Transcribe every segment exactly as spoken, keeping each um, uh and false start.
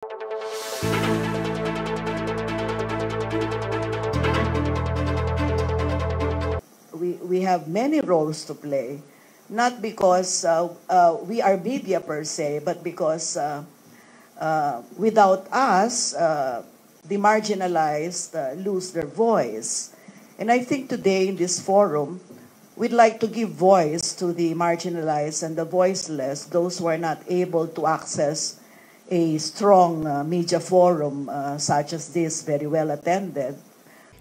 We, we have many roles to play, not because uh, uh, we are media per se, but because uh, uh, without us, uh, the marginalized uh, lose their voice. And I think today in this forum, we'd like to give voice to the marginalized and the voiceless, those who are not able to access a strong uh, media forum uh, such as this, very well attended.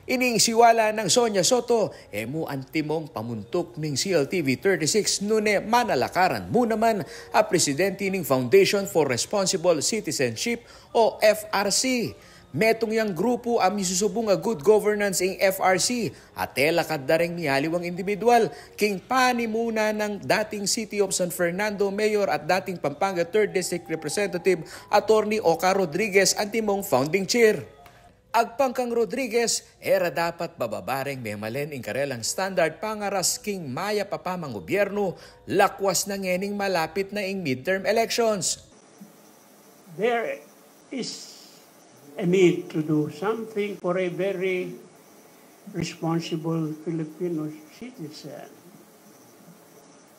Ining siwala nang Sonia Soto, e mu antimong pamuntuk ning C L T V thirty-six nune manalakaran mu naman a presidente ning Foundation for Responsible Citizenship o F R C. Metung yang grupu a misusubung a good governance ing F R C, at e lakad da reng mialiwang individual, king panimuna nang dating City of San Fernando Mayor at dating Pampanga Third District Representative Attorney Ocar Rodriguez antimong founding chair. Agpang kang Rodriguez, e ra dapat bababa reng memalen ing karelang standard pangaras king mayap a pamanggubyernu, lakwas na ngening malapit na ing midterm elections. There is a need to do something for a very responsible Filipino citizen.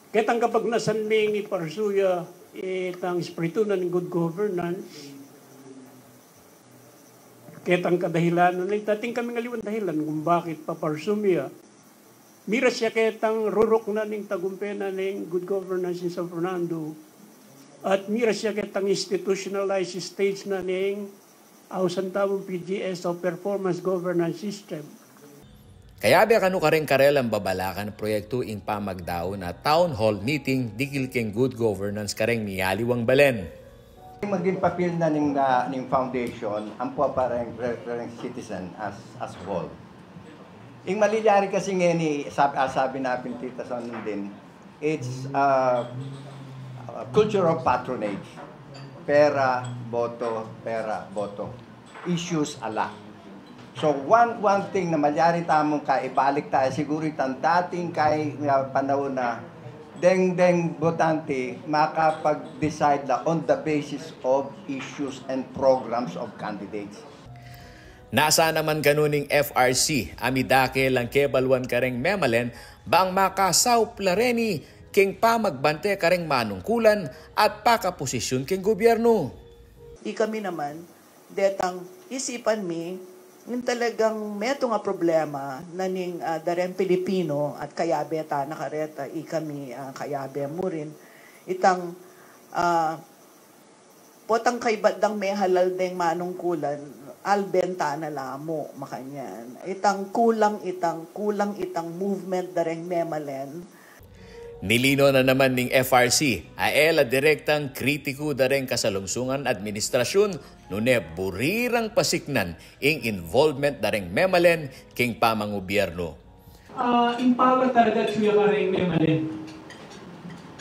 Ketang kapagnasan ming iparsu ya itang espiritu na ning good governance. Ketang kadahilan na ning dating kaming aliwan dahilan kung bakit paparsu mi ya. Miras ya ketang ruruk na ning tagumpe na ning good governance in San Fernando. At miras ya ketang institutionalized stage na ning ausan tamung P G S o performance governance system. Kayabe kanu kareng karelang babalakan proyektu ing pamagdaun a town hall meeting dikil keng good governance kareng mialiwang balen. Maging papil na ning, uh, ning foundation, ampo pa reng, reng citizen as, as whole. Ing malilyari kasi ngeni, sabi, ah, sabi na pin Tita Son din, it's a, a culture of patronage. Pera, boto, pera, boto. Issues ala. So one, one thing na malyari tamung kaibalik tayo, siguro itang dating kay uh, panahon na deng, deng botante makapag-decide la on the basis of issues and programs of candidates. Nasa naman kanu ning F R C a midake lang kebaluan kareng memalen bang makasaup la reni keng pamagbante kareng manungkulan at pakaposisyun keng gubyernu. Ikami naman, detang isipan mi, ing talagang metung a problema na ning uh, dareng Pilipino at kayabe ta na kareta, ikami uh, kayabe mu rin, itang uh, potang kaybat dang mehalal deng manungkulan, alben ta na la mu makanyan. Itang kulang itang, kulang itang movement dareng memalen. Nilino na naman ning F R C a e la direktang kritiku dareng kasalungsungan administrasyun nune buri rang pasiknan ing involvement dareng memalen keng pamangubyernu. Uh, empower talaga atyu ya kareng memalen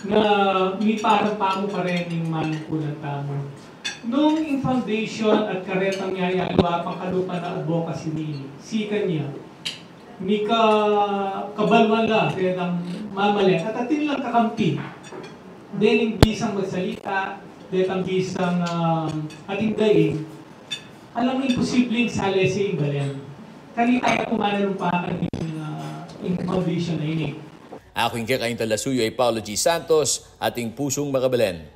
na miparampa mu kareng manungkulan tamu. Nung ing foundation at karetang yayaliwa pang kalupa na advocacy mi, sikan ya, mika kabaluan la detang memalen at atin lang kakampi. Dening bisang magsalita, detang bisang um, atin daing, alang imposibleng salese ing balen. Kanita ya kumanalumpa ing, uh, ing foundation na ini. Aku ing kekaing talasuyu ay Paulo G. Santos, ating pusung makabalen.